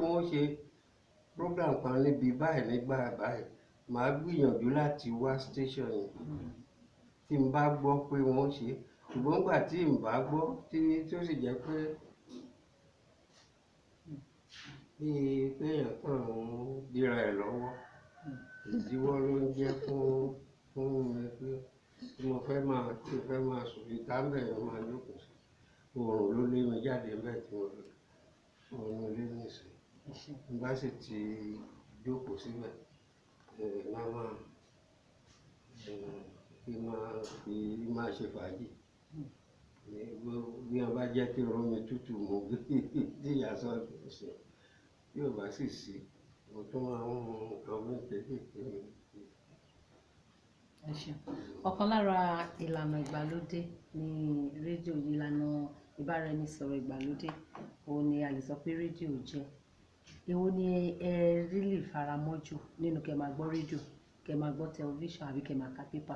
wọ́n ṣe program kan níbi báyìí nígbà báyìí, màá gbìyànjú láti wá station yẹn tí n bá gbọ́ pé wọ́n ṣe. Ṣùgbọ́n nígbà tí n bá gbọ́ tí ó sì jẹ́ pé bíi pé èèyàn kàn ń dira ẹ̀ lọ́wọ́, ìdíwọ́ ló ń jẹ́ fún mi pé tí mo fẹ́ máa tí mo fẹ́ máa sùn ìta ń bẹ̀ yẹn máa jókòó sí. Oòrùn ló lé mi jáde ńbẹ̀ tí mo fi wọnú ilé nísìnyí. Ẹ ṣeun. Bí n bá sì ti jókòó síbẹ̀, máa máa kí n máa fi máa ṣe fàájì. Bí wọ́n bá jẹ́ kí omi tútù mu tí ìyá sọ ṣe, bí ò bá sì sí, mo tún máa ń mu nǹkan mí kéékèèké mi. Ẹ ṣeun. Ọ̀kan lára ìlànà ìgbàlódé ní rédíò, ìlànà ìbáraẹnisọ̀rọ̀ ìgbàlódé, òun ni a lè sọ pé rédíò jẹ́. Èwo ni ẹ really faramọ́ jù nínú kí ẹ máa gbọ́ rédíò, kí ẹ máa gbọ́ tẹlifíṣàn àbí kí ẹ máa ka pépà?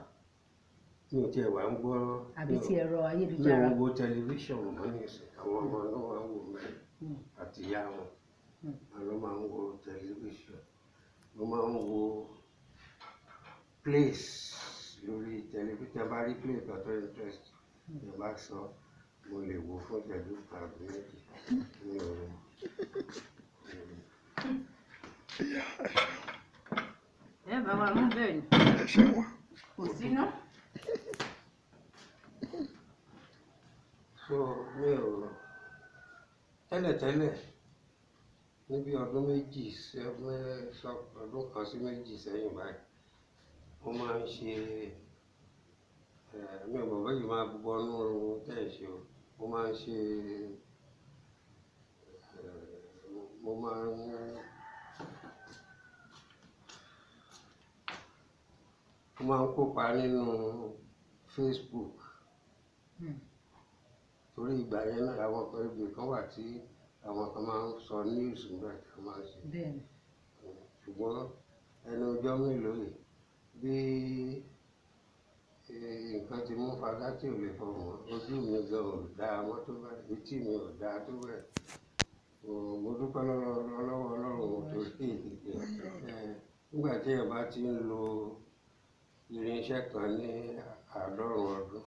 Mi ò tiẹ̀ wá ń gbọ́. Àbí ti ẹ̀rọ Mi ò ayélujára? ń wo tẹlifíṣàn mọ́ nísìnyí. Àwọn ọmọ ló máa ń wò mẹ́rin àti ìyá wọn. Àwọn ló máa ń wo tẹlifíṣàn. Mo máa ń wo plays lórí tẹlifíṣàn. Tí a bá rí play kan tó interest, tí a bá sọ, mo lè wo fún ìṣẹ́jú kan àbí méjì. Mi ò Ẹ bá wa mú bẹ́ẹ̀ ni. Ẹ ṣeun. Kò síná. So mi ò tẹ́lẹ̀tẹ́lẹ̀ níbi ọdún méjì ọdún kan sí méjì sẹ́yìn báyìí, mo máa ń ṣe, mi ò mọ̀ bóyá máa bọnú ohun tẹ́ ẹ̀ ṣe o. Mo máa ń ṣe, mo máa ń kópa nínú Facebook. Torí ìgbà yẹn náà àwọn kan ibi kan wà tí àwọn kan máa ń sọ news nígbà tí wọ́n máa ń ṣe. Bẹ́ẹ̀ni. Ṣùgbọ́n ẹnu ọjọ́ mélòó yìí bí nǹkan ti mú fadá tí ò lè fọhùn mọ́, ojú mi gan ò dáa mọ́ tó bẹ́ẹ̀, etí mi ò dáa tó bẹ́ẹ̀. Mo dúpẹ́ lọ́wọ́ Ọlọ́run torí nígbà tí èèyàn bá ti ń lo irinṣẹ́ kan ní 90 ọdún.